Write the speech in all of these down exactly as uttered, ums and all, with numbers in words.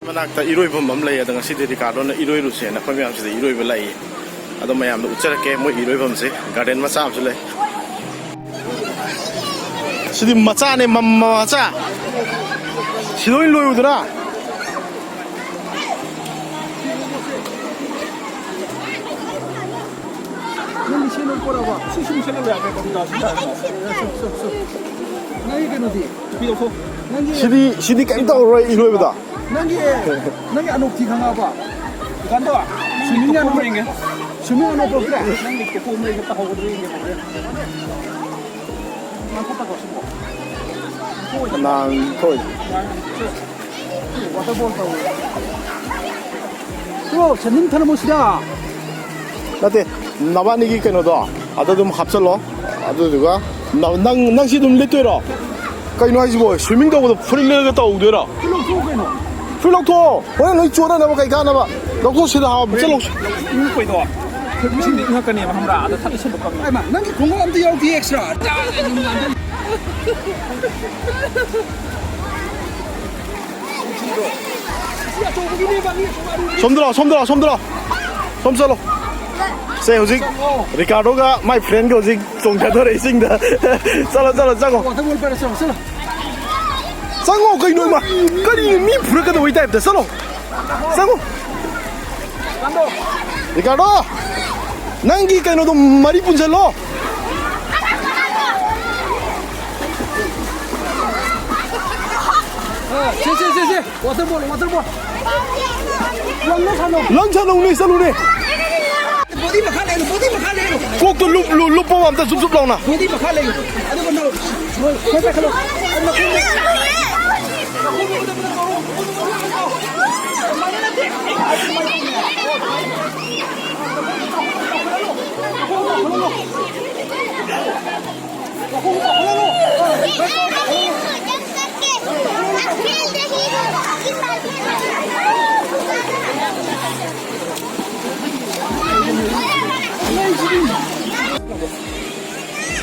ꯃꯅꯥꯛꯇ ꯏꯔꯣꯏꯐꯝ ꯑꯃ ꯂꯩ꯫ ꯑꯗꯣ ꯉꯁꯤꯗꯤ ꯔꯤꯀꯥꯔꯗꯣꯅ ꯏꯔꯣꯏꯔꯨꯁꯦꯅ ꯑꯩꯈꯣꯏ ꯃꯌꯥꯝꯁꯤꯗ ꯏꯔꯣꯏꯕ ꯂꯥꯛꯏ꯫ ꯑꯗꯣ ꯃꯌꯥꯝꯗ ꯎꯠꯆꯔꯛꯀꯦ, ꯃꯣꯏ ꯏꯔꯣꯏꯐꯝꯁꯦ꯫ ꯒꯥꯔꯗꯦꯟ ꯃꯆꯥ ꯑꯃꯁꯨ ꯂꯩ꯫ ꯁꯤꯗꯤ ꯃꯆꯥꯅꯦ, ꯃ-, ꯃ-, ꯃꯆꯥ꯫ ꯁꯤꯗ ꯑꯣꯏꯅ ꯂꯣꯏꯔꯨꯗꯅ꯫ ꯅꯪꯒꯤ ꯁꯦꯟꯗꯣꯡ ꯄꯣꯔꯛꯑꯕꯣ? ꯁꯤ ꯁꯨꯝ ꯁꯦꯟꯗꯣꯡ ꯌꯥꯝꯃꯦ, ꯀꯔꯤ ꯇꯧꯔ ꯁꯤ ꯇꯥꯔꯦ? ꯁꯨꯝ, ꯁꯨꯝ, ꯁꯨꯝ, ꯁꯨꯝ꯫ ꯅꯪꯒꯤ ꯀꯩꯅꯣꯗꯤ? ꯅꯨꯄꯤ ꯂꯧꯊꯣꯛ꯫ ꯅꯪꯒꯤ ꯁꯤꯗꯤ, ꯁꯤꯗꯤ ꯀꯩꯝ ꯇꯧꯔꯔꯣꯏ ꯏꯔꯣꯏꯕꯗ꯫ ꯅꯪꯒꯤ, ꯅꯪꯒꯤ ꯑꯅꯣꯛꯇꯤ ꯈꯪꯉꯛꯑꯕꯣ? ꯗꯨꯀꯥꯟꯗꯣ? ꯁ꯭ꯋꯤꯃꯤꯡ ꯅꯪꯒꯤ ꯑꯅꯣꯛ-, ꯀꯣꯀꯣ ꯌꯦꯡꯒꯦ꯫ ꯁ꯭ꯋꯤꯃꯤꯡ ꯑꯅꯣꯛ ꯄꯨꯔꯛꯇ꯭ꯔꯦ? ꯅꯪꯒꯤ ꯀꯣꯀꯣ ꯃꯩ ꯈꯛꯇ ꯍꯧꯒꯗ꯭ꯔꯥ ꯌꯦꯡꯒꯦ꯫ ꯅꯥꯟꯊꯣꯛꯑꯣ꯫ ꯁꯦ, ꯁꯦ, ꯁꯦ, ꯁꯦ꯫ ꯋꯥꯇꯔ ꯕꯣꯜ ꯇꯧ꯫ ꯁꯣ, ꯁꯦꯟꯗꯟ ꯊꯅꯝꯃꯣ ꯁꯤꯗ꯫ ꯅꯠꯇꯦ, ꯅꯕꯥꯅꯤꯒꯤ ꯀꯩꯅꯣꯗꯣ ꯑꯗ ꯑꯗꯨꯝ ꯍꯥꯞꯆꯜꯂꯣ꯫ ꯑꯗꯨꯗꯨꯒ ꯅ-, ꯅꯪ, ꯅꯪ ꯁꯤ ꯑꯗꯨꯝ ꯂꯤꯠꯇꯣꯏꯔꯣ? ꯀꯩꯅꯣ ꯍꯥꯏꯁꯤꯕꯣ? ꯁ꯭ꯋꯤꯃꯤꯡ ꯇꯧꯕꯗ ꯐꯨꯔꯤꯠ ꯂꯤꯠꯂꯒ ꯇꯧꯗꯣꯏꯔꯣ? ꯐꯨꯔꯤꯠ ꯂꯧꯊꯣꯛꯑꯣ ꯀꯩꯅꯣ꯫ ꯐꯨꯔꯤꯠ ꯂꯧꯊꯣꯛꯑꯣ꯫ ꯍꯣꯔꯦꯟ ꯂꯣꯏ ꯆꯣꯠꯅꯅꯕ ꯀꯩ ꯀꯥꯟꯅꯕ? ꯂꯧꯊꯣꯛꯑꯣ ꯁꯤꯗ ꯍꯥꯞ-, ꯆꯠꯂꯣ꯫ ꯏꯪꯉꯛꯄꯩꯗꯣ꯫ ꯏꯁꯤꯡꯗꯤ ꯏꯪꯉꯛꯀꯅꯦꯕ, ꯈꯪꯕ꯭ꯔꯥ? ꯑꯗ ꯊꯛ ꯏꯁꯤꯡꯗꯣ ꯀꯪꯉꯦ꯫ ꯑꯩꯃ, ꯅꯪꯒꯤ ꯈꯣꯡꯎꯞ ꯑꯝꯇ ꯌꯥꯎꯗꯦ ꯑꯦꯛꯁꯇ꯭ꯔꯥ꯫ ꯁꯣꯝꯗ ꯂꯥꯛꯑꯣ, ꯁꯣꯝꯗ ꯂꯥꯛꯑꯣ, ꯁꯣꯝꯗ ꯂꯥꯛꯑꯣ꯫ ꯁꯣꯝ ꯆꯠꯂꯣ꯫ ꯁꯦ, ꯍꯧꯖꯤꯛ ꯔꯤꯀꯥꯔꯗꯣꯒ ꯃꯥꯏ ꯐ꯭ꯔꯦꯟꯒ ꯍꯧꯖꯤꯛ ꯆꯣꯡꯊꯗꯣꯔꯦ ꯏꯁꯤꯡꯗ꯫ ꯆꯠꯂꯣ, ꯆꯠꯂꯣ, ꯆꯪꯉꯣ꯫ ꯋꯥꯇꯔ ꯕꯣꯜ ꯄꯥꯏꯔꯣ, ꯆꯠꯂꯣ, ꯆꯠꯂꯣ꯫ ꯆꯪꯉꯣ ꯀꯩꯅꯣ, ꯏꯃꯥ꯫ ꯀꯔꯤꯅꯣ ꯃꯤ ꯐꯨꯔꯛꯀꯗꯧꯕꯩ ꯇꯥꯏꯞꯇ? ꯆꯠꯂꯣ꯫ ꯆꯪꯉꯣ꯫ ꯔꯤꯀꯥꯔꯗꯣ, ꯅꯪꯒꯤ ꯀꯩꯅꯣꯗꯣ ꯃꯔꯤ ꯄꯨꯟꯁꯤꯜꯂꯣ꯫ ꯑ, ꯁꯦ, ꯁꯦ, ꯁꯦ, ꯁꯦ꯫ ꯋꯥꯇꯔ ꯕꯣꯜ, ꯋꯥꯇꯔ ꯕꯣꯜ꯫ ꯋꯥꯡꯅ ꯁꯥꯟꯅꯧ꯫ ꯂꯪ ꯁꯥꯟꯅꯧꯅꯦ, ꯆꯠꯂꯨꯅꯦ꯫ ꯕꯣꯗꯤ ꯃꯈꯥ ꯂꯩꯅꯨ, ꯕꯣꯗꯤ ꯃꯈꯥ ꯂꯩꯅꯨ꯫ ꯀꯣꯛꯇꯣ ꯂꯨꯞ-, ꯂꯨꯞ-, ꯂꯨꯞꯄꯣ ꯑꯝꯇ ꯖꯨꯞ ꯖꯨꯞ ꯂꯥꯎꯅ꯫ ꯕꯣꯗꯤ ꯃꯈꯥ ꯂꯩꯅꯨ꯫ ꯑꯗꯨꯒ ꯅꯪ, ꯍꯣꯏ, ꯍꯣꯏ, ꯄꯥꯏꯈꯠꯂꯣ꯫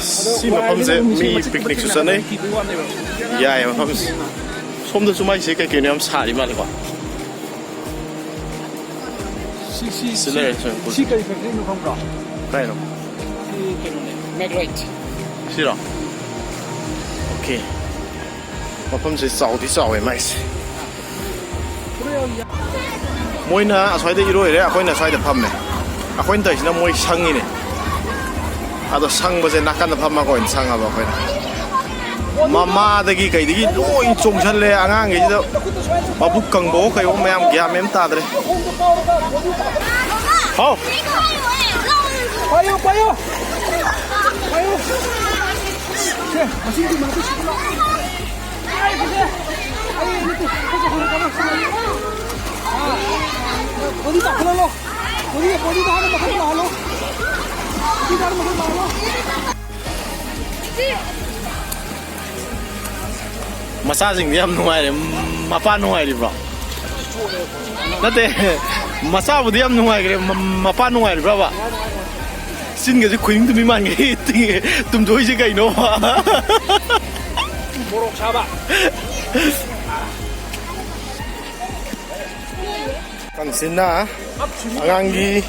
ꯁꯤ ꯃꯐꯝꯁꯦ ꯃꯤ ꯄꯤꯛꯅꯤꯛꯁꯨ ꯆꯠꯅꯩ꯫ ꯌꯥꯏꯌꯦ ꯃꯐꯝꯁꯦ꯫ ꯁꯣꯝꯗꯁꯨ ꯃꯥꯏꯁꯦ ꯀꯩ ꯀꯩꯅꯣ ꯌꯥꯝ ꯁꯥꯔꯤ ꯃꯥꯜꯂꯦꯀꯣ꯫ ꯁꯤ ꯁꯤ ꯁꯤ ꯂꯩꯔꯦ, swimming pool꯫ ꯁꯤ ꯀꯔꯤ ꯐꯦꯛꯇꯔꯤꯅꯣ ꯈꯪꯕ꯭ꯔꯣ? ꯀꯥꯏꯅꯣ? ꯁꯤ ꯀꯩꯅꯣꯅꯦ, ꯃꯦꯒꯂꯥꯏꯠ꯫ ꯁꯤꯔꯣ? ꯑꯣꯀꯦ꯫ ꯃꯐꯝꯁꯦ ꯆꯥꯎꯗꯤ ꯆꯥꯎꯋꯦ ꯃꯥꯏꯁꯦ꯫ ꯃꯣꯏꯅ ꯑꯁ꯭ꯋꯥꯏꯗ ꯏꯔꯣꯏꯔꯦ, ꯑꯩꯈꯣꯏꯅ ꯑꯁ꯭ꯋꯥꯏꯗ ꯐꯝꯃꯦ꯫ ꯑꯩꯈꯣꯏꯅ ꯇꯧꯔꯤꯁꯤꯅ ꯃꯣꯏ ꯁꯪꯉꯤꯅꯦ꯫ ꯑꯗꯣ ꯁꯪꯕꯁꯦ ꯅꯥꯀꯟꯗ ꯐꯝꯃꯒ ꯑꯣꯏꯅ ꯁꯪꯉꯕ ꯑꯩꯈꯣꯏꯅ꯫ ꯃꯃꯥꯗꯒꯤ ꯀꯩꯗꯒꯤ ꯂꯣꯏ ꯆꯣꯡꯁꯜꯂꯦ ꯑꯉꯥꯡꯈꯩꯁꯤꯗ꯫ ꯃꯕꯨꯛ ꯀꯪꯕꯑꯣ ꯀꯩꯑꯣ ꯃꯌꯥꯝ ꯒ꯭ꯌꯥꯟ ꯃꯦꯟ ꯇꯥꯗ꯭ꯔꯦ꯫ ꯍꯥꯎ꯫ ꯄꯥꯏꯌꯣ, ꯄꯥꯏꯌꯣ꯫ ꯄꯥꯏꯌꯣ꯫ ꯁꯦ, ꯃꯁꯤꯡꯗꯤ ꯃꯥ ꯃꯆꯥꯁꯤꯡꯗꯤ ꯌꯥꯝ ꯅꯨꯡꯉꯥꯏꯔꯦ꯫ ꯃꯄꯥ ꯅꯨꯡꯉꯥꯏꯔꯤꯕ꯭ꯔꯣ? ꯅꯠꯇꯦ, ꯃꯆꯥꯕꯨꯗꯤ ꯌꯥꯝ ꯅꯨꯡꯉꯥꯏꯈ꯭ꯔꯦ꯫ ꯃ-, ꯃꯄꯥ ꯅꯨꯡꯉꯥꯏꯔꯤꯕ꯭ꯔꯕ? ꯆꯤꯟꯒꯁꯦ ꯈꯨꯍꯤꯡ ꯇꯨꯝꯕꯤ ꯃꯥꯟꯒꯩ ꯇꯤꯡꯉꯦ꯫ ꯇꯨꯝꯊꯣꯛꯏꯁꯦ ꯀꯩꯅꯣꯕ? ꯃꯣꯔꯣꯛ ꯁꯥꯕ꯫ ꯀꯥꯡꯁꯤꯅ ꯑꯉꯥꯡꯒꯤ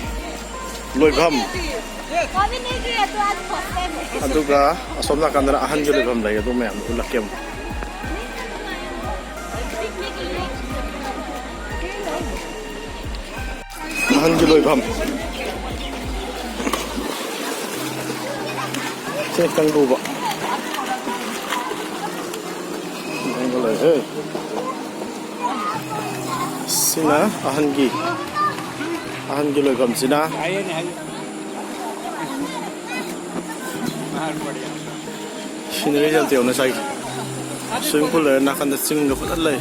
ꯂꯣꯏꯐꯝ꯫ ꯑꯗꯨꯒ ꯑꯁꯣꯝ ꯅꯥꯀꯟꯗꯅ ꯑꯍꯟꯒꯤ ꯂꯣꯏꯐꯝ ꯂꯩ, ꯑꯗꯨ ꯃꯌꯥꯝꯗꯣ ꯎꯠꯂꯛꯀꯦ ꯑꯃꯨꯛ꯫ ꯑꯍꯟꯒꯤ ꯂꯣꯏꯐꯝ꯫ ꯁꯤ ꯈꯤꯇꯪ ꯂꯨꯕ꯫ ꯈꯤꯇꯪ ꯂꯩꯍꯦ꯫ ꯁꯤꯅ ꯑꯍꯟꯒꯤ, ꯑꯍꯟꯒꯤ ꯂꯣꯏꯐꯝꯁꯤꯅ꯫ ꯁꯤꯅꯔꯤꯁꯦ ꯑꯝꯇ ꯌꯦꯡꯉꯨꯅꯦ ꯉꯁꯥꯏꯒꯤ꯫ Swimming pool ꯂꯩꯔꯦ, ꯅꯥꯀꯟꯗ ꯆꯤꯡꯒ ꯐꯖꯅ ꯂꯩ꯫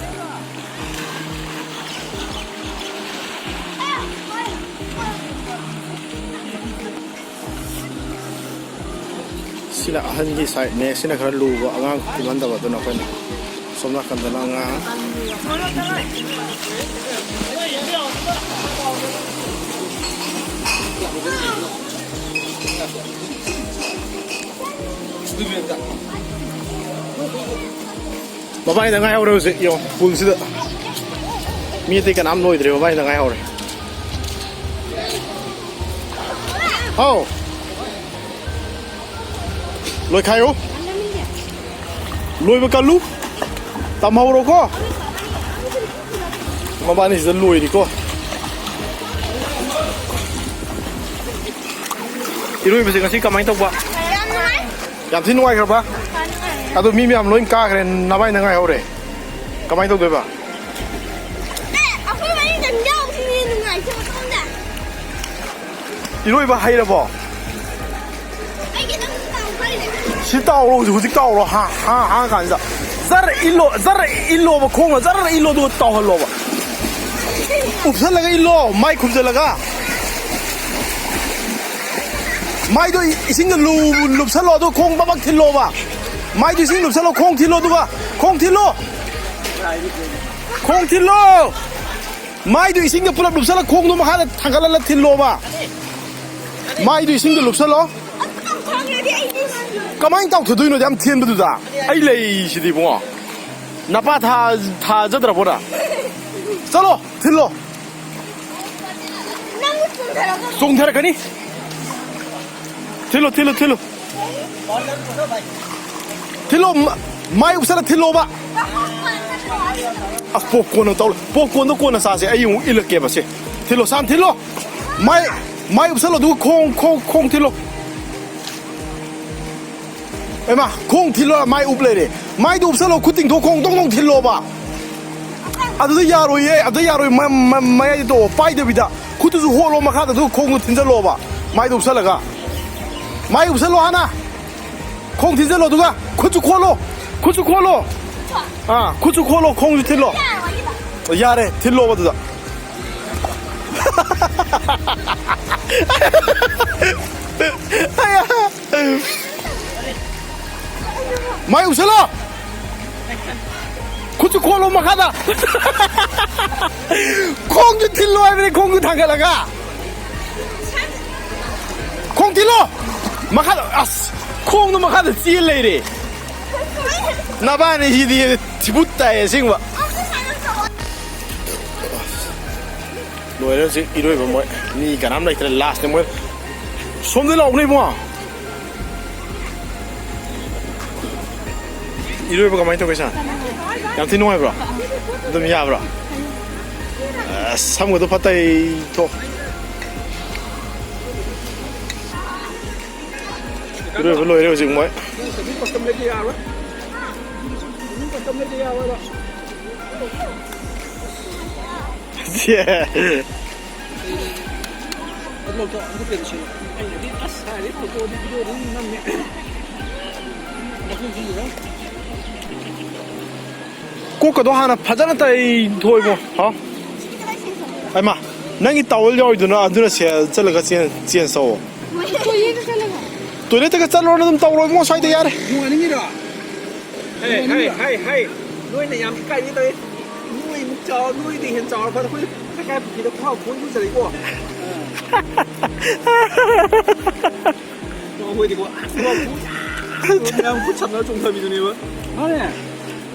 ꯁꯤꯅ ꯑꯍꯟꯒꯤ ꯁꯥꯏꯠꯅꯦ, ꯁꯤꯅ ꯈꯔ ꯂꯨꯕ, ꯑꯉꯥꯡ ꯇꯨꯝꯍꯟꯗꯕ, ꯑꯗꯨꯅ ꯑꯩꯈꯣꯏꯅ ꯁꯣꯝ ꯅꯥꯀꯟꯗꯅ ꯑꯉꯥꯡ꯫ ꯃꯕꯥꯏꯗ ꯉꯥꯏꯍꯧꯔꯦ ꯍꯧꯖꯤꯛ, ꯌꯦꯡꯉꯣ, ꯄꯨꯜꯁꯤꯗ ꯃꯤ ꯑꯇꯩ ꯀꯅꯥꯝ ꯂꯣꯏꯗ꯭ꯔꯦ, ꯃꯕꯥꯏꯗ ꯉꯥꯏꯍꯧꯔꯦ꯫ ꯍꯥꯎ꯫ ꯂꯣꯏꯈꯥꯏꯌꯨ꯫ ꯂꯣꯏꯕ ꯀꯜꯂꯨ꯫ ꯇꯝꯍꯧꯔꯣꯀꯣ꯫ ꯃꯕꯥꯅꯤꯁꯤꯗ ꯂꯣꯏꯔꯤꯀꯣ꯫ ꯏꯔꯣꯏꯕꯁꯦ ꯉꯁꯤ ꯀꯃꯥꯏꯅ ꯇꯧꯕ? ꯌꯥꯝ ꯅꯨꯡꯉꯥꯏ꯫ ꯌꯥꯝ ꯊꯤ ꯅꯨꯡꯉꯥꯏꯈ꯭ꯔꯕ? ꯌꯥꯝ ꯅꯨꯡꯉꯥꯏ꯫ ꯑꯗꯣ ꯃꯤ ꯃꯌꯥꯝ ꯂꯣꯏ ꯀꯥꯈ꯭ꯔꯦ, ꯅꯕꯥꯏꯅ ꯉꯥꯏꯍꯧꯔꯦ꯫ ꯀꯃꯥꯏꯅ ꯇꯧꯗꯣꯏꯕ? ꯑꯦ, ꯑꯩꯈꯣꯏ ꯃꯔꯤꯗꯪ ꯌꯥꯎꯁꯤꯅꯦ, ꯅꯨꯡꯉꯥꯏꯇ꯭ꯔꯣ ꯁꯣꯝꯗ? ꯏꯔꯣꯏꯕ ꯍꯩꯔꯕꯣ? ꯑꯩ ꯈꯤꯇꯪ ꯇꯥꯎꯈ꯭ꯔꯦ꯫ ꯁꯤ ꯇꯥꯎꯔꯣ, ꯍꯧꯖꯤꯛ, ꯍꯧꯖꯤꯛ ꯇꯥꯎꯔꯣ꯫ ꯍꯥ, ꯍꯥ, ꯍꯥꯡꯉ ꯀꯥꯟꯁꯤꯗ꯫ ꯖꯔ ꯏꯜꯂꯣ, ꯖꯔ ꯏꯜꯂꯣꯕ, ꯈꯣꯡꯅ ꯖꯔ ꯏꯜꯂꯣ, ꯑꯗꯨꯒ ꯇꯥꯎꯍꯜꯂꯣꯕ꯫ ꯎꯞꯁꯜꯂꯒ ꯏꯜꯂꯣ, ꯃꯥꯏ ꯈꯨꯝꯖꯜꯂꯒ꯫ ꯃꯥꯏꯗꯣ ꯏ-, ꯏꯁꯤꯡꯗ ꯂꯨ-, ꯂꯨꯞꯁꯜꯂꯣ, ꯑꯗꯨꯒ ꯈꯣꯡ ꯕꯛ ꯕꯛ ꯊꯤꯜꯂꯣꯕ꯫ ꯃꯥꯏꯗꯣ ꯏꯁꯤꯡ ꯂꯨꯞꯁꯜꯂꯣ, ꯈꯣꯡ ꯊꯤꯜꯂꯣ, ꯑꯗꯨꯒ ꯈꯣꯡ ꯊꯤꯜꯂꯣ꯫ ꯈꯣꯡ ꯊꯤꯜꯂꯣ꯫ ꯃꯥꯏꯗꯣ ꯏꯁꯤꯡꯗ ꯄꯨꯂꯞ ꯂꯨꯞꯁꯜꯂ ꯈꯣꯡꯗꯣ ꯃꯈꯥꯗ ꯊꯥꯡꯒꯠꯍꯜꯂ ꯊꯤꯜꯂꯣꯕ꯫ ꯃꯥꯏꯗꯣ ꯏꯁꯤꯡꯗ ꯂꯨꯞꯁꯜꯂꯣ꯫ ꯀꯃꯥꯏꯅ ꯇꯥꯎꯊꯗꯣꯏꯅꯣ ꯌꯥꯝ ꯊꯦꯟꯕꯗꯨꯗ? ꯑꯩ ꯂꯩꯁꯤꯗꯤ ꯏꯕꯨꯡꯉꯣ꯫ ꯅꯄꯥ ꯊꯥ-, ꯊꯥꯖꯗ꯭ꯔꯕꯣ ꯅꯪ? ꯆꯠꯂꯣ, ꯊꯤꯜꯂꯣ꯫ ꯆꯣꯡꯊꯔꯛꯀꯅꯤ꯫ ꯊꯤꯜꯂꯣ, ꯊꯤꯜꯂꯣ, ꯊꯤꯜꯂꯣ꯫ ꯊꯤꯜꯂꯣ, ꯃ-, ꯃꯥꯏ ꯎꯞꯁꯜꯂ ꯊꯤꯜꯂꯣꯕ꯫ ꯑꯁ, ꯄꯣꯞꯀꯣꯔꯟ ꯑꯣꯏꯅ ꯇꯧꯔꯦ꯫ ꯄꯣꯞꯀꯣꯔꯟꯗꯣ ꯀꯣꯟꯅ ꯆꯥꯁꯦ, ꯑꯩ ꯑꯃꯨꯛ ꯏꯜꯂꯛꯀꯦꯕ ꯁꯦ꯫ ꯊꯤꯜꯂꯣ, ꯁꯥꯟ ꯊꯤꯜꯂꯣ꯫ ꯃꯥꯏ, ꯃꯥꯏ ꯎꯞꯁꯜꯂꯣ, ꯑꯗꯨꯒ ꯈꯣꯡ, ꯈꯣꯡ, ꯈꯣꯡ ꯊꯤꯜꯂꯣ꯫ ꯑꯦꯃꯥ, ꯈꯣꯡ ꯊꯤꯜꯂꯣ, ꯃꯥꯏ ꯎꯞ ꯂꯩꯔꯦ꯫ ꯃꯥꯏꯗꯣ ꯎꯞꯁꯜꯂꯣ, ꯈꯨꯠ ꯇꯤꯡꯊꯣꯛ, ꯈꯣꯡ ꯗꯣꯡ ꯗꯣꯡ ꯊꯤꯜꯂꯣꯕ꯫ ꯑꯗꯨꯗ ꯌꯥꯔꯣꯏꯌꯦ, ꯑꯗꯨꯗ ꯌꯥꯔꯣꯏ꯫ ꯃ-, ꯃ-, ꯃꯌꯥꯏꯗ ꯇꯣꯛꯑꯣ, ꯄꯥꯏꯗꯕꯤꯗ ꯈꯨꯠꯇꯨꯁꯨ ꯍꯣꯠꯂꯣ ꯃꯈꯥꯗ, ꯑꯗꯨꯒ ꯈꯣꯡꯗꯣ ꯊꯤꯟꯖꯜꯂꯣꯕ꯫ ꯃꯥꯏꯗꯣ ꯎꯞꯁꯜꯂꯒ꯫ ꯃꯥꯏ ꯎꯞꯁꯜꯂꯣ ꯍꯥꯟꯅ꯫ ꯈꯣꯡ ꯊꯤꯟꯖꯜꯂꯣ, ꯑꯗꯨꯒ ꯈꯨꯠꯁꯨ ꯈꯣꯠꯂꯣ꯫ ꯈꯨꯠꯁꯨ ꯈꯣꯠꯂꯣ꯫ ꯑꯥ, ꯈꯨꯠꯁꯨ ꯈꯣꯠꯂꯣ, ꯈꯣꯡꯁꯨ ꯊꯤꯜꯂꯣ꯫ ꯌꯥꯔꯦ, ꯊꯤꯜꯂꯣꯕ ꯑꯗꯨꯗ꯫ ꯃꯥꯏ ꯎꯞꯁꯜꯂꯣ꯫ ꯈꯨꯠꯁꯨ ꯈꯣꯠꯂꯣ ꯃꯈꯥꯗ꯫ ꯈꯣꯡꯁꯨ ꯊꯤꯜꯂꯣ ꯍꯥꯏꯕꯅꯤ, ꯈꯣꯡꯁꯨ ꯊꯥꯡꯒꯠꯂꯒ꯫ ꯈꯣꯡ ꯊꯤꯜꯂꯣ! ꯃꯈꯥꯗ, ꯑꯁ! ꯈꯣꯡꯗꯣ ꯃꯈꯥꯗ ꯆꯦꯜ ꯂꯩꯔꯦ꯫ ꯅꯕꯥꯅꯤ ꯁꯤꯗꯤ ꯊꯤꯕꯨꯠ ꯇꯥꯏ ꯑꯁꯦꯡꯕ꯫ ꯂꯣꯏꯔꯦ ꯍꯧꯖꯤꯛ ꯏꯔꯣꯏꯕ ꯃꯣꯏ꯫ ꯃꯤ ꯀꯅꯥꯝ ꯂꯩꯇ꯭ꯔꯦ, ꯂꯥꯁꯅꯦ ꯃꯣꯏ꯫ ꯁꯣꯝꯗ ꯂꯥꯎꯕꯅꯦ ꯏꯕꯨꯡꯉꯣ꯫ ꯏꯔꯣꯏꯕ ꯀꯃꯥꯏꯅ ꯇꯧꯒꯦ ꯁꯥꯔ? ꯌꯥꯝ ꯊꯤ ꯅꯨꯡꯉꯥꯏꯕ꯭ꯔꯣ? ꯑꯗꯨꯝ ꯌꯥꯕ꯭ꯔꯣ? ꯑꯁ, ꯁꯝꯒꯗꯣ ꯐꯠꯇ ꯊꯣꯛ꯫ ꯏꯔꯣꯏꯕ ꯂꯣꯏꯔꯦ ꯍꯧꯖꯤꯛ ꯃꯣꯏ꯫ ꯀꯣꯛꯀꯗꯣ ꯍꯥꯟꯅ ꯐꯖꯅ ꯇꯩꯊꯣꯛꯏꯕꯣ꯫ ꯍꯥꯎ꯫ ꯑꯩꯃ, ꯅꯪꯒꯤ ꯇꯥꯋꯦꯜ ꯌꯥꯎꯔꯤꯗꯨꯅ ꯑꯗꯨꯅ ꯁꯦ ꯆꯠꯂꯒ ꯆꯦꯟ-, ꯆꯦꯟꯖ ꯇꯧꯑꯣ꯫ ꯇꯣꯏꯂꯦꯠꯇꯒ ꯆꯠꯂꯨꯔꯅ ꯑꯗꯨꯝ ꯇꯧꯔꯣ ꯏꯕꯨꯡꯉꯣ, ꯁ꯭ꯋꯥꯏꯗ ꯌꯥꯔꯦ꯫ ꯅꯨꯡꯉꯥꯏꯅꯤꯡꯉꯤꯔꯣ? ꯍꯩ, ꯍꯩ, ꯍꯩ, ꯍꯩ꯫ ꯅꯣꯏꯅ ꯌꯥꯝ ꯏꯀꯥꯏꯕꯤ ꯇꯧꯋꯤ꯫ ꯅꯣꯏꯃꯨꯛ ꯆꯥꯎ-, ꯅꯣꯏꯗꯤ ꯍꯦꯟꯅ ꯆꯥꯎꯔ ꯐꯗ ꯑꯩꯈꯣꯏ ꯂꯩꯀꯥꯏ ꯄꯨꯈ꯭ꯔꯤꯗ ꯈꯨꯍꯥꯎ ꯈꯨꯍꯥꯎ ꯂꯨꯖꯔꯤꯀꯣ꯫ ꯑꯩꯈꯣꯏꯗꯤꯀꯣ, ꯑꯁ, ꯈꯨꯍꯥꯎ ꯈꯨꯍꯥꯎ꯫ ꯃꯌꯥꯝ ꯈꯨꯠ ꯁꯝꯅꯔ ꯆꯣꯡꯊꯕꯤꯗꯨꯅꯦꯕ꯫ ꯃꯥꯅꯦ꯫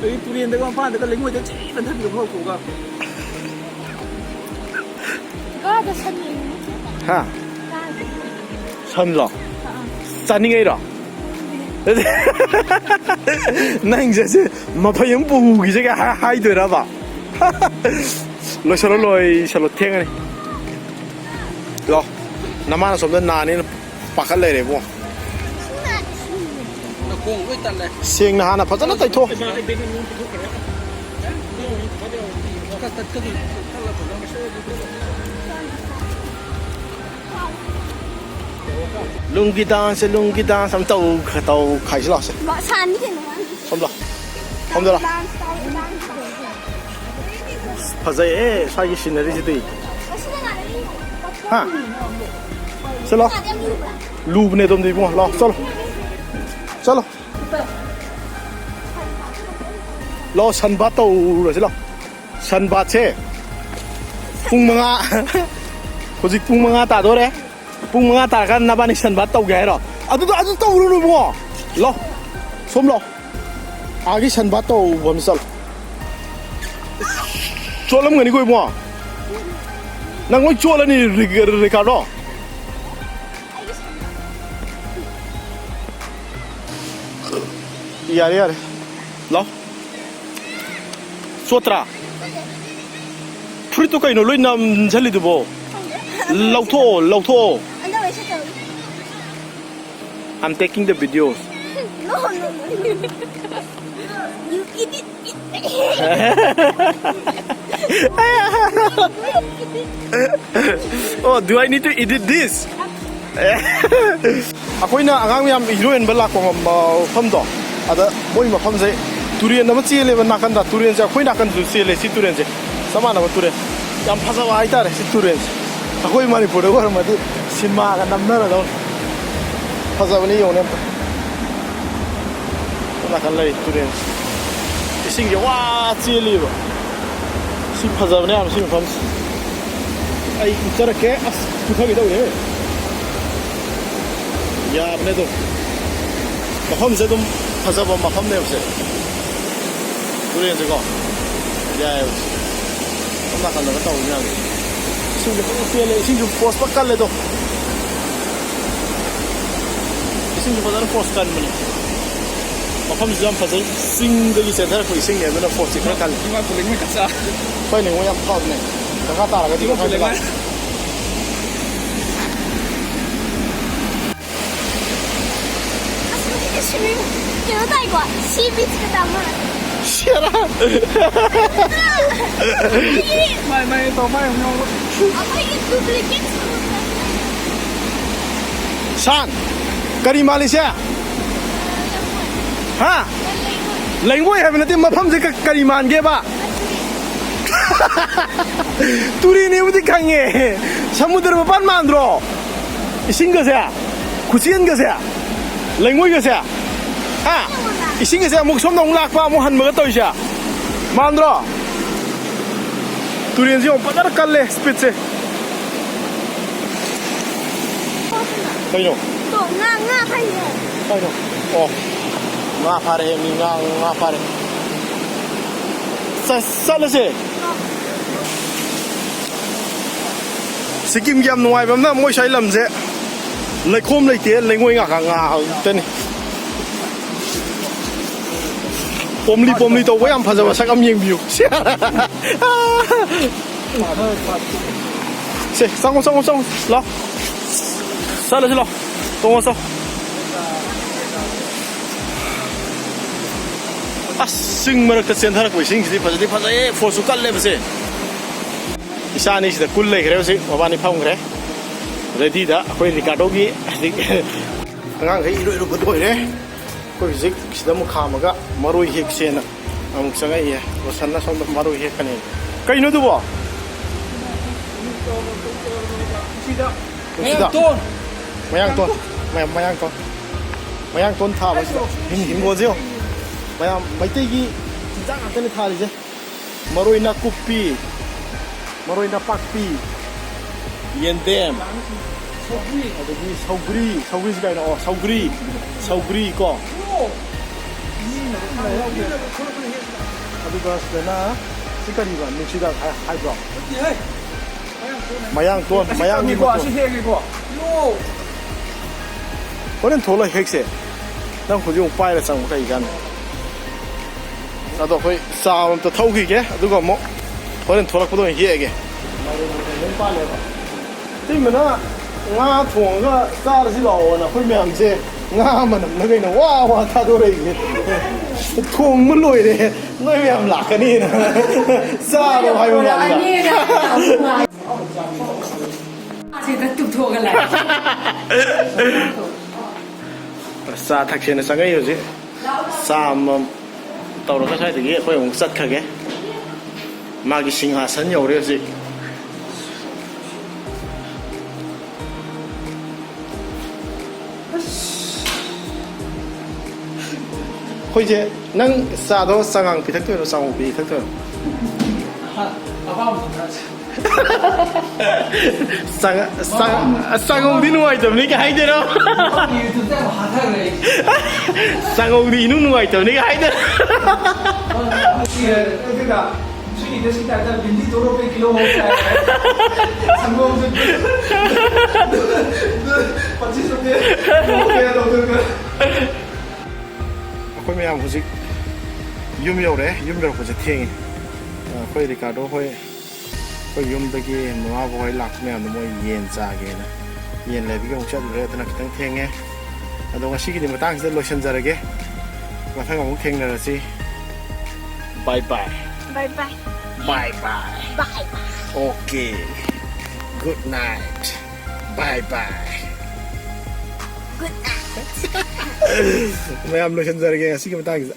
ꯑꯗꯒꯤ ꯇꯨꯔꯦꯟꯗꯒ ꯃꯄꯥꯟꯗꯒ ꯂꯩꯉꯣꯏꯗ ꯆꯤ ꯂꯟꯊꯕꯤꯗꯣ ꯈꯨꯍꯥꯎ ꯈꯨꯍꯥꯎꯒ꯫ ꯀꯥꯗ ꯁꯟ ꯌꯦꯡꯉꯨ꯫ ꯍꯥ? ꯀꯥꯗ꯫ ꯁꯟꯂꯣ? ꯑꯥ꯫ ꯆꯥꯅꯤꯡꯉꯩꯔꯣ? ꯅꯪꯁꯦ ꯁꯤ ꯃꯐꯩ ꯑꯃ ꯄꯨꯈꯤꯁꯦ ꯀꯥꯏ ꯍꯥꯏ-, ꯍꯥꯏꯗꯣꯏꯔꯕ? ꯂꯣꯏꯁꯜꯂꯣ, ꯂꯣꯏꯁꯜꯂꯣ, ꯊꯦꯡꯉꯅꯤ꯫ ꯂꯥꯛꯑꯣ꯫ ꯅꯃꯥꯅ ꯁꯣꯝꯗ ꯅꯥꯅꯤꯅ ꯄꯥꯈꯠ ꯂꯩꯔꯦ ꯏꯕꯨꯡꯉꯣ꯫ ꯅꯈꯣꯡ ꯂꯣꯏ ꯇꯠꯂꯦ꯫ ꯁꯦꯡꯅ ꯍꯥꯟꯅ ꯐꯖꯅ ꯇꯩꯊꯣꯛ꯫ ꯂꯨꯡꯒꯤ ꯗꯥꯟꯁꯁꯦ, ꯂꯨꯡꯒꯤ ꯗꯥꯟꯁ ꯑꯃ ꯇꯧ-, ꯇꯧꯈꯥꯏꯁꯤ ꯂꯥꯛꯁꯦ꯫ ꯃꯥ ꯁꯥꯟꯅꯤ ꯀꯩꯅꯣ ꯃꯥꯅ꯫ ꯁꯣꯝꯗ ꯂꯥꯛꯑꯣ꯫ ꯁꯣꯝꯗ ꯂꯥꯛꯑꯣ꯫ ꯗꯥꯟꯁ ꯇꯧ-, ꯗꯥꯟꯁ ꯇꯧ꯫ ꯐꯖꯩꯌꯦ ꯁ꯭ꯋꯥꯏꯒꯤ ꯁꯤꯅꯔꯤꯁꯤꯗꯤ꯫ ꯍꯥ? ꯆꯠꯂꯣ꯫ ꯂꯨꯕꯅꯦ ꯑꯗꯣꯝꯗꯤ ꯏꯕꯨꯡꯉꯣ꯫ ꯂꯥꯛꯑꯣ, ꯆꯠꯂꯣ꯫ ꯆꯠꯂꯣ꯫ ꯂꯥꯛꯑꯣ, ꯁꯟ ꯕꯥꯠ ꯇꯧꯔꯨꯔꯁꯤ ꯂꯥꯛꯑꯣ꯫ ꯁꯟ ꯕꯥꯠꯁꯦ ꯄꯨꯡ ꯃꯉꯥ, ꯍꯧꯖꯤꯛ ꯄꯨꯡ ꯃꯉꯥ ꯇꯥꯗꯣꯔꯦ꯫ ꯄꯨꯡ ꯃꯉꯥ ꯇꯥꯔꯀꯥꯟꯗ ꯅꯕꯥꯅꯤ ꯁꯟ ꯕꯥꯠ ꯇꯧꯒꯦ ꯍꯥꯏꯔꯣ? ꯑꯗꯨꯗꯣ, ꯑꯗꯨ ꯇꯧꯔꯨꯅꯨ ꯏꯕꯨꯡꯉꯣ꯫ ꯂꯥꯛꯑꯣ꯫ ꯁꯣꯝ ꯂꯥꯛꯑꯣ꯫ ꯑꯥꯒꯤ ꯁꯟ ꯕꯥꯠ ꯇꯧꯕꯝꯗ ꯆꯠꯂꯣ꯫ ꯆꯣꯠꯂꯝꯒꯅꯤꯀꯣ ꯏꯕꯨꯡꯉꯣ꯫ ꯅꯪ ꯂꯣꯏ ꯆꯣꯠꯂꯅꯤ, ꯔꯤ-, ꯔꯤꯀꯥꯔꯗꯣ꯫ ꯌꯥꯔꯦ, ꯌꯥꯔꯦ꯫ ꯂꯥꯎ꯫ ꯆꯣꯠꯇ꯭ꯔꯥ? ꯐꯨꯔꯤꯠꯇꯣ ꯀꯩꯅꯣ ꯂꯣꯏ ꯅꯝꯁꯤꯜꯂꯤꯗꯨꯕꯣ? ꯂꯧꯊꯣꯛꯑꯣ, ꯂꯧꯊꯣꯛꯑꯣ꯫ Underwear ꯁꯦꯠꯇꯕꯒꯤ꯫ I'm taking the videos. No, no, no. You idiot. Oh, do I need to edit this? ꯑꯩꯈꯣꯏꯅ ꯑꯉꯥꯡ ꯃꯌꯥꯝ ꯏꯔꯣꯏꯍꯟꯕ ꯂꯥꯛꯄ ꯃꯐꯝꯗꯣ, ꯑꯗ ꯃꯣꯏ ꯃꯐꯝꯁꯦ ꯇꯨꯔꯦꯟ ꯑꯃ ꯆꯦꯜꯂꯦꯕ ꯅꯥꯀꯟꯗ꯫ ꯇꯨꯔꯦꯟꯁꯦ ꯑꯩꯈꯣꯏ ꯅꯥꯀꯟꯗꯁꯨ ꯆꯦꯜꯂꯦ꯫ ꯁꯤ ꯇꯨꯔꯦꯟꯁꯦ ꯆꯞ ꯃꯥꯟꯅꯕ ꯇꯨꯔꯦꯟ꯫ ꯌꯥꯝ ꯐꯖꯕ ꯍꯥꯏꯇꯥꯔꯦ ꯁꯤ ꯇꯨꯔꯦꯟꯁꯦ꯫ ꯑꯩꯈꯣꯏ ꯃꯅꯤꯄꯨꯔꯗ ꯑꯣꯏꯔꯝꯃꯗꯤ ꯁꯤꯅꯦꯃꯥꯒ ꯅꯝꯅꯔꯗꯧꯅꯤ꯫ ꯐꯖꯕꯅꯤ ꯌꯦꯡꯉꯨꯅꯦ ꯑꯝꯇ꯫ ꯁꯣꯝ ꯅꯥꯀꯟ ꯂꯩ ꯇꯨꯔꯦꯟꯁꯦ꯫ ꯏꯁꯤꯡꯁꯦ ꯋꯥ ꯆꯦꯜꯂꯤꯕ꯫ ꯁꯤ ꯐꯖꯕꯅꯦ ꯌꯥꯝ ꯁꯤ ꯃꯐꯝꯁꯦ꯫ ꯑꯩ ꯎꯠꯆꯔꯛꯀꯦ꯫ ꯑꯁ, ꯄꯨꯊꯒꯦ ꯇꯧꯔꯦ꯫ ꯌꯥꯕꯅꯦ ꯑꯗꯨꯝ꯫ ꯃꯐꯝꯁꯦ ꯑꯗꯨꯝ ꯐꯖꯕ ꯃꯐꯝꯅꯦꯕꯁꯦ꯫ ꯇꯨꯔꯦꯟꯁꯦꯀꯣ꯫ ꯌꯥꯏꯌꯦꯕ꯫ ꯁꯣꯝ ꯅꯥꯀꯟꯗꯒ ꯇꯧꯕ ꯃꯌꯥꯝꯁꯦ꯫ ꯏꯁꯤꯡꯁꯦ ꯐꯖꯅ ꯆꯦꯜꯂꯦ꯫ ꯏꯁꯤꯡꯁꯨ ꯐꯣꯔꯁ ꯐ ꯀꯜꯂꯦ ꯑꯗꯣ꯫ ꯏꯁꯤꯡꯁꯨ ꯐꯖꯅ ꯐꯣꯔꯁ ꯀꯟꯕꯅꯦ꯫ ꯃꯐꯝꯁꯤꯁꯨ ꯌꯥꯝ ꯐꯖꯩ꯫ ꯆꯤꯡꯗꯒꯤ ꯆꯦꯟꯊꯔꯛꯄ ꯏꯁꯤꯡꯅꯦ, ꯑꯗꯨꯅ ꯐꯣꯔꯁꯁꯤ ꯈꯔ ꯀꯜꯂꯤ꯫ ꯏꯃꯥ ꯄꯨꯂꯤꯡ ꯃꯩ ꯀꯠꯆꯥ꯫ ꯍꯣꯏꯅꯦ, ꯃꯣꯏ ꯌꯥꯝ ꯐꯕꯅꯦ꯫ ꯗꯔꯀꯥꯔ ꯇꯥꯔꯒꯗꯤ ꯏꯃꯥ ꯃꯊꯪꯗ ꯄꯨꯂꯤꯡ ꯃꯩ꯫ ꯂꯥꯛꯑꯣ꯫ ꯑꯁ, ꯃꯁꯤꯗꯤ swimming ꯀꯩꯅꯣ ꯇꯥꯏꯀꯣ? Sea beach ꯀ ꯇꯥ ꯃꯥꯜꯂꯦ꯫ ꯁꯤꯔꯥ꯫ ꯑꯩꯈꯣꯏꯒꯤ ꯃꯥꯏ, ꯃꯥꯏ ꯇꯧ, ꯃꯥꯏ ꯑꯃꯨꯛ ꯌꯥꯎꯕ꯫ ꯑꯩꯈꯣꯏꯒꯤ duplicate ꯁꯣꯔꯨꯝꯗ꯫ ꯁꯥꯟ, ꯀꯔꯤ ꯃꯥꯜꯂꯤꯁꯦ? ꯍꯥ? ꯂꯩꯉꯣꯏ ꯍꯥꯏꯕ ꯅꯠꯇꯦ, ꯃꯐꯝꯁꯦ ꯀ-, ꯀꯔꯤ ꯃꯥꯟꯒꯦꯕ? ꯇꯨꯔꯦꯟꯅꯦꯕꯨꯗꯤ ꯈꯪꯉꯦ꯫ ꯁꯃꯨꯗ꯭ꯔ ꯃꯄꯥꯟ ꯃꯥꯟꯗ꯭ꯔꯣ? ꯏꯁꯤꯡꯒꯁꯦ, ꯈꯨꯆꯦꯟꯒꯁꯦ, ꯂꯩꯉꯣꯏꯒꯁꯦ꯫ ꯍꯥ? ꯏꯁꯤꯡꯒꯁꯦ ꯑꯃꯨꯛ ꯁꯣꯝꯗ ꯑꯃꯨꯛ ꯂꯥꯛꯄ, ꯑꯃꯨꯛ ꯍꯟꯕꯒ ꯇꯧꯔꯤꯁꯦ꯫ ꯃꯥꯟꯗ꯭ꯔꯣ? ꯇꯨꯔꯦꯟꯁꯦ ꯌꯦꯡꯉꯣ, ꯐꯖꯅ ꯀꯜꯂꯦ speedꯁꯦ꯫ ꯀꯩꯅꯣ? ꯇꯣ, ꯉꯥ, ꯉꯥ ꯐꯩꯌꯦ꯫ ꯀꯩꯅꯣ? ꯑꯣ꯫ ꯉꯥ ꯐꯥꯔꯦ ꯃꯤ, ꯉꯥ, ꯉꯥ ꯐꯥꯔꯦ꯫ ꯆꯠ-, ꯆꯠꯂꯁꯦ꯫ ꯁꯤꯀꯤꯝꯒꯤ ꯌꯥꯝ ꯅꯨꯡꯉꯥꯏꯕ ꯑꯃꯅ ꯃꯣꯏ ꯁ꯭ꯋꯥꯏ ꯂꯝꯁꯦ ꯂꯩꯈꯣꯝ ꯂꯩꯇꯦ, ꯂꯩꯉꯣꯏ ꯉꯥꯛ, ꯉꯥꯛꯇꯅꯤ꯫ ꯄꯣꯝꯂꯤ ꯄꯣꯝꯂꯤ ꯇꯧꯕ ꯌꯥꯝ ꯐꯖꯕ ꯁꯛ ꯑꯃ ꯌꯦꯡꯕꯤꯌꯨ꯫ ꯁꯦ, ꯆꯪꯉꯣ, ꯆꯪꯉꯣ, ꯆꯪꯉꯣ꯫ ꯂꯥꯎ꯫ ꯆꯠꯂꯁꯤ, ꯂꯥꯎ꯫ ꯇꯣꯡꯉꯣ, ꯆꯣ꯫ ꯑꯁ, ꯆꯤꯡ ꯃꯔꯛꯇ ꯆꯦꯟꯊꯔꯛꯄ ꯏꯁꯤꯡꯁꯤꯗꯤ ꯐꯖꯗꯤ ꯐꯖꯩꯌꯦ꯫ ꯐꯣꯔꯁꯁꯨ ꯀꯜꯂꯦꯕꯁꯦ꯫ ꯏꯆꯥ ꯑꯅꯤꯁꯤꯗ ꯀꯨꯜ ꯂꯩꯈ꯭ꯔꯦ ꯍꯧꯖꯤꯛ꯫ ꯃꯕꯥꯅꯤ ꯐꯝꯈ꯭ꯔꯦ꯫ ꯔꯦꯗꯤꯗ ꯑꯩꯈꯣꯏ ꯔꯤꯀꯥꯔꯗꯣꯒꯤ ꯍꯧꯖꯤꯛ ꯑꯉꯥꯡꯈꯩ ꯏꯔꯣꯏ ꯏꯔꯨꯕ ꯂꯣꯏꯔꯦ꯫ ꯑꯩꯈꯣꯏ ꯍꯧꯖꯤꯛ ꯁꯤꯗ ꯑꯃꯨꯛ ꯈꯥꯝꯃꯒ ꯃꯔꯣꯏ ꯍꯦꯛꯁꯦꯅ ꯑꯃꯨꯛ ꯆꯪꯉꯛꯏꯌꯦ꯫ ꯔꯣꯁꯟꯅ ꯁꯣꯝꯗ ꯃꯔꯣꯏ ꯍꯦꯛꯀꯅꯤ꯫ ꯀꯩꯅꯣ ꯑꯗꯨꯕꯣ? ꯅꯨꯡꯁꯤꯗꯥꯛ꯫ ꯃꯌꯥꯡꯇꯣꯟ꯫ ꯃꯌꯥꯡꯇꯣꯟ꯫ ꯃꯌꯥꯡ-, ꯃꯌꯥꯡꯇꯣꯟ꯫ ꯃꯌꯥꯡꯇꯣꯟ ꯊꯥꯕꯁꯤꯗ ꯍꯤꯡ-, ꯍꯤꯡꯒꯣꯜꯁꯦ ꯌꯦꯡꯉꯣ꯫ ꯃꯌꯥꯝ ꯃꯩꯇꯩꯒꯤ ꯆꯤꯟꯖꯥꯛ ꯉꯥꯛꯇꯅꯤ ꯊꯥꯔꯤꯁꯦ꯫ ꯃꯔꯣꯏ ꯅꯥꯀꯨꯞꯄꯤ, ꯃꯔꯣꯏ ꯅꯄꯥꯛꯄꯤ, ꯌꯦꯟꯗꯦꯝ, ꯑꯗꯒꯤ ꯁꯧꯒ꯭ꯔꯤ, ꯁꯧꯒ꯭ꯔꯤꯁꯤ ꯀꯩꯅꯣ? ꯑꯣ, ꯁꯧꯒ꯭ꯔꯤ, ꯁꯧꯒ꯭ꯔꯤ ꯀꯣ꯫ ꯑꯗꯨꯒ ꯁꯤꯗꯅ ꯁꯤ ꯀꯔꯤꯕ? ꯅꯨꯡꯁꯤꯗꯥꯛ ꯍꯥꯏ-, ꯍꯥꯏꯕ꯭ꯔꯣ? ꯃꯌꯥꯡꯇꯣꯟ, ꯃꯌꯥꯡꯒꯤ ꯃꯇꯣꯟ꯫ ꯍꯣꯔꯦꯟ ꯊꯣꯛꯂ ꯍꯦꯛꯁꯦ꯫ ꯅꯪ ꯍꯧꯖꯤꯛ ꯑꯃꯨꯛ ꯄꯥꯏꯔ ꯆꯪꯕ ꯀꯩ ꯀꯥꯟꯗ? ꯑꯗꯣ ꯑꯩꯈꯣꯏ ꯆꯥ ꯑꯝꯇ ꯊꯧꯈꯤꯒꯦ, ꯑꯗꯨꯒ ꯑꯃꯨꯛ ꯍꯣꯔꯦꯟ ꯊꯣꯛꯂꯛꯄꯗ ꯑꯣꯏꯅ ꯍꯦꯛꯑꯒꯦ꯫ ꯃꯥꯏꯔꯦꯟ ꯃꯇꯣꯟ ꯂꯣꯏ ꯄꯥꯜꯂꯦꯕ꯫ ꯏꯇꯩꯃꯅ ꯉꯥ ꯊꯣꯡꯉꯒ ꯆꯥꯔꯁꯤ ꯂꯥꯛꯑꯣꯅ ꯑꯩꯈꯣꯏ ꯃꯌꯥꯝꯁꯦ ꯉꯥ ꯃꯅꯝꯅ ꯀꯩꯅꯣ ꯋꯥ ꯋꯥ ꯊꯥꯗꯣꯔꯛꯏꯁꯦ꯫ ꯊꯣꯡꯕ ꯂꯣꯏꯔꯦ, ꯅꯣꯏ ꯃꯌꯥꯝ ꯂꯥꯛꯀꯅꯤꯅ꯫ ꯆꯥꯔꯣ ꯍꯥꯏꯕ ꯃꯥꯜꯂꯦ꯫ ꯑꯁꯤꯗ ꯇꯨꯝꯊꯣꯛꯑꯒ ꯂꯥꯛꯑꯦ꯫ ꯆꯥ ꯊꯛꯁꯦꯅ ꯆꯪꯉꯛꯏ ꯍꯧꯖꯤꯛ꯫ ꯆꯥ ꯑꯃꯃꯝ ꯇꯧꯔꯒ ꯁ꯭ꯋꯥꯏꯗꯒꯤ ꯑꯩꯈꯣꯏ ꯑꯃꯨꯛ ꯆꯠꯈ꯭ꯔꯒꯦ꯫ ꯃꯥꯒꯤ ꯁꯤꯡꯍꯥꯁꯟ ꯌꯧꯔꯦ ꯍꯧꯖꯤꯛ꯫ ꯑꯩꯈꯣꯏꯁꯦ, ꯅꯪ ꯆꯥꯗꯣ ꯆꯉꯥꯡ ꯄꯤꯊꯛꯇꯣꯏꯔꯣ, ꯆꯥꯉꯧ ꯄꯤꯊꯛꯇꯣꯏꯔꯣ? ꯑꯄꯥꯝꯕꯗꯣ ꯈꯔ ꯆꯥꯉ-, ꯆꯥꯉ-, ꯆꯥꯉꯧꯗꯤ ꯅꯨꯡꯉꯥꯏꯇꯕꯅꯤ ꯀꯩ ꯍꯥꯏꯗꯣꯏꯅꯣ? ꯃꯥꯒꯤ YouTube ꯇ ꯌꯥꯝ ꯍꯥꯊꯈ꯭ꯔꯦ ꯑꯩꯁꯦ꯫ ꯆꯥꯉꯧꯗꯤ ꯏꯅꯨꯡ ꯅꯨꯡꯉꯥꯏꯇꯕꯅꯤ ꯀꯩ ꯍꯥꯏꯗꯣꯏꯅꯣ? ꯑꯗꯨꯒ ꯁꯤꯒꯤꯗ ꯁꯤ ꯇꯥꯏꯞꯇ ꯚꯤꯟꯗꯤ ꯇꯣꯔꯣꯄꯦ ꯀꯤꯂꯣ ꯃꯉꯥ ꯍꯥꯏꯔꯦ꯫ ꯁꯪꯒꯣꯝꯁꯨ ꯄꯆꯤꯁ ꯔꯨꯄꯦ ꯀꯤꯂꯣ ꯃꯉꯥ ꯇꯧꯗꯣꯏꯅꯦ꯫ ꯑꯩꯈꯣꯏ ꯃꯌꯥꯝ ꯍꯧꯖꯤꯛ ꯌꯨꯝ ꯌꯧꯔꯦ꯫ ꯌꯨꯝ ꯌꯧꯔꯛꯄꯁꯦ ꯊꯦꯡꯉꯦ꯫ ꯑ, ꯑꯩꯈꯣꯏ ꯔꯤꯀꯥꯔꯗꯣ ꯍꯣꯏ, ꯑꯩꯈꯣꯏ ꯌꯨꯝꯗꯒꯤ ꯃꯃꯥ ꯕꯕꯥ ꯍꯣꯏ ꯂꯥꯛꯄ ꯃꯌꯥꯝꯗꯣ ꯃꯣꯏ ꯌꯦꯟ ꯆꯥꯒꯦꯅ ꯌꯦꯟ ꯂꯩꯕꯒꯤ ꯑꯃꯨꯛ ꯆꯠꯂꯨꯔꯦ꯫ ꯑꯗꯨꯅ ꯈꯤꯇꯪ ꯊꯦꯡꯉꯦ꯫ ꯑꯗꯣ ꯉꯁꯤꯒꯤꯗꯤ ꯃꯇꯥꯡꯁꯤꯗ ꯂꯣꯏꯁꯤꯟꯖꯔꯒꯦ꯫ ꯃꯊꯪ ꯑꯃꯨꯛ ꯊꯦꯡꯅꯔꯁꯤ꯫ Bye bye. Bye bye. Bye bye. Bye. Okay. Good night. Bye bye. Good night. ꯃꯌꯥꯝ ꯂꯣꯏꯁꯤꯟꯖꯔꯒꯦ ꯉꯁꯤꯒꯤ ꯃꯇꯥꯡꯁꯤꯗ꯫